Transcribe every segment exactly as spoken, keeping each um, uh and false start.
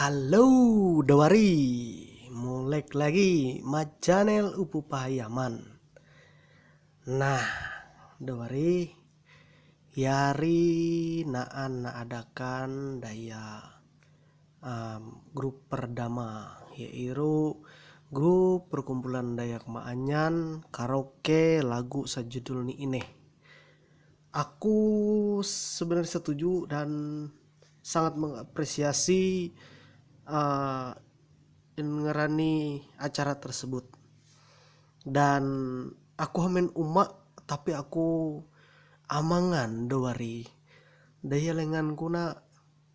Hello, dawari. Molek lagi ma channel Upu Pahayaman. Nah, dawari, yari naan na adakan daya, um, grup perdama, yaitu grup perkumpulan Dayak Maanyan karaoke lagu sajudul ni ini. Aku sebenarnya setuju dan sangat mengapresiasi, uh, ngerani acara tersebut. Dan aku hamin uma, tapi aku amangan dawari. Daya lengan kuna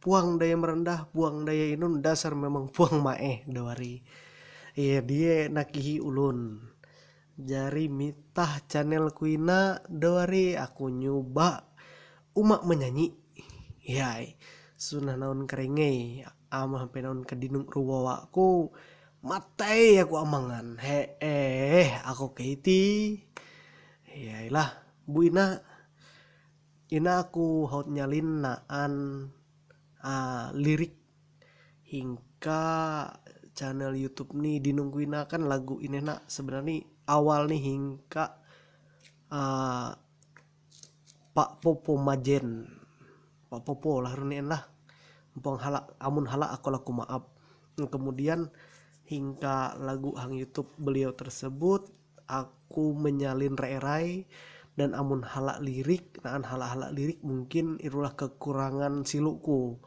puang daya merendah, puang daya inun, dasar memang puang maeh dawari. Iya, dia nakihi ulun. Jari mitah channel kuina dawari aku nyoba uma menyanyi. Yai, sunah naun kerengei, amah pe naun kedinung ruwawa ku, matai aku amangan. He eh, aku keiti. Yailah, bu ina, ina aku haut nyalin naan, ah, lirik hingka channel YouTube ni dinungkuina kan lagu ini nak sebenarnya awal ni hingka, ah, Pak Popo Majen. Pak Popo lah runian lah. Empang hala, amun hala aku laku maaf. Kemudian hingka lagu hang YouTube beliau tersebut, aku menyalin reerai dan amun hala lirik, naan hala-hala lirik mungkin irulah kekurangan siluku.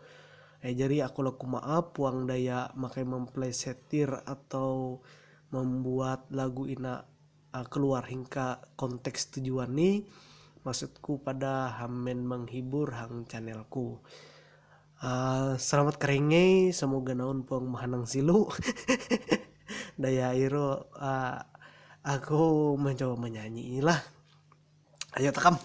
Eh, jadi aku laku maaf, puang daya makai memplesetir atau membuat lagu ina, ah, keluar hingka konteks tujuan ni, maksudku pada hamin menghibur hang channelku. Ah, selamat kerengei, semoga naun puang mahanang silu. Daya iro, ah, aku mencoba menyanyi lah. Ayo takam.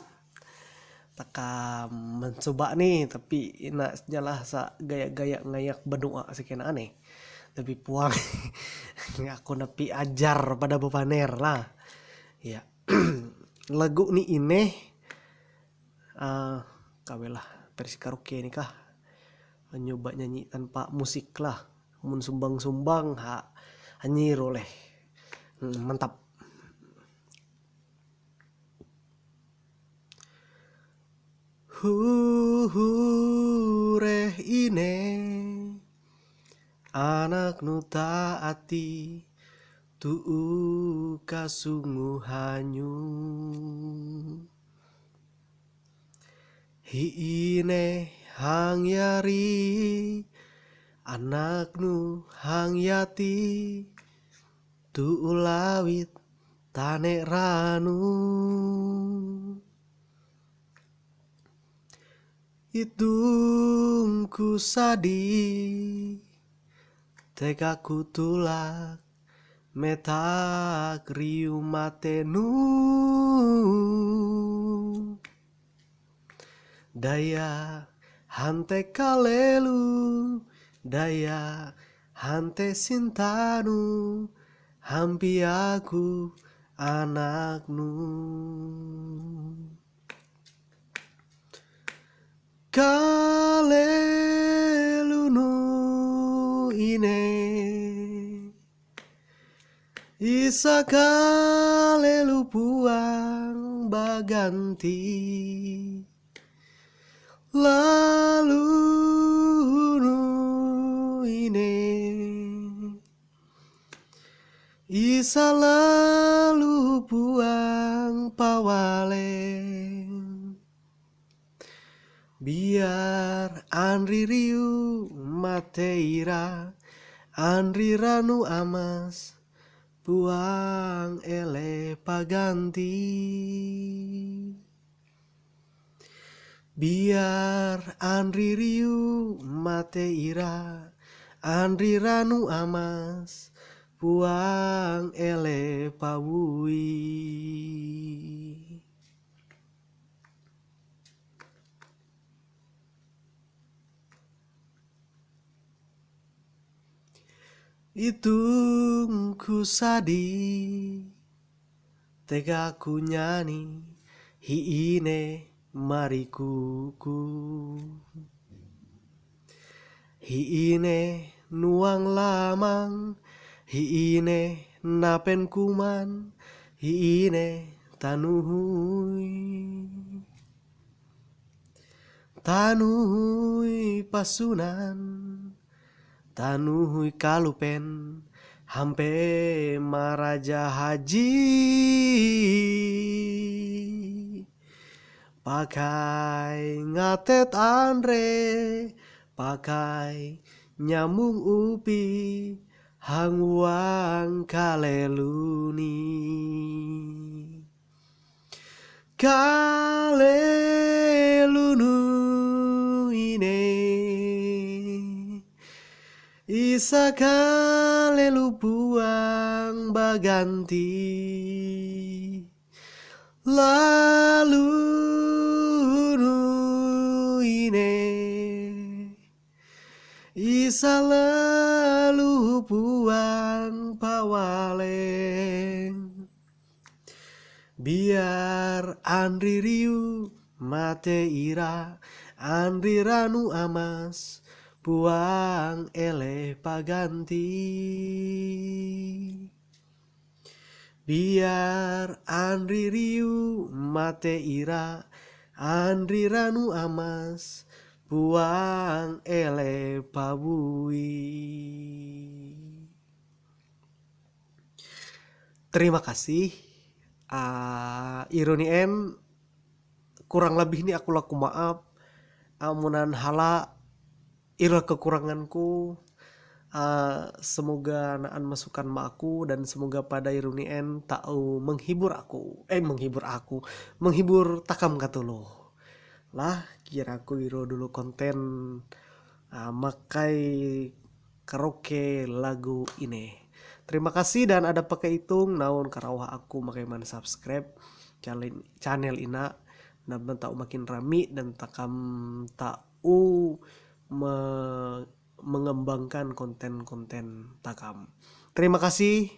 Takam mencoba ni, tapi ina nyalah sa gaya-gaya ngayak benua sekena aneh. Tapi puang aku nepi ajar pada bepaner lah. Ya. Lagu ni ineh, ah, kawelah versi karaoke ni kah. Nyoba nyanyi tanpa musik lah. Mun sumbang-sumbang ha, anjir oleh. Hmm, mantap. Huhureh ine, anak nu taati, tuu kasungguhanyu. Hiine hang yari, anak nu hang yati, tuu lawit tane ranu. Itungku sadi, teka ku tulak, metak riu matenu. Daya hante kalelu, daya hante sintanu, hampi aku anak nu. Kalelu nu ine, isa kalelu puang baganti. Lalu nu ine, isa lalu puang pawale. Biar anri riu mate ira, anri ranu amas, puang ele paganti. Biar anri riu mate ira, anri ranu amas, puang ele pawui. Itungku sadi, teka ku nyani, hiine marikuku. Hiine Nuang lamang, hi ine napen kuman, hi ine tanuhui. Tanuhui pasunan, tanuhui kalupen, hampe maraja haji. Pakai ngatet andre, pakai nyamung upi, hangwang kaleluni. Kalelunu ine, isa kalelu puang baganti. Lalu nu ine, isa lalu puang pawaleng. Biar andri riu mate ira, andri ranu amas puang ele paganti. Biar andri riu mate ira, andri ranu amas puang ele pabui. Terima kasih. Ah, iruni en kurang lebih ni aku laku maaf. Amunan hala ira kekuranganku. Ah, semoga naan masukan ma aku dan semoga pada iruni en tau menghibur aku. Eh, menghibur aku. Menghibur takam katulu. Lah, kira aku iro dulu konten ah, makai karaoke lagu ini. Terima kasih dan ada pakai itung naun karawah aku makai man subscribe channel, channel ina dan tau makin rami dan takam tau me- mengembangkan konten-konten takam. Terima kasih.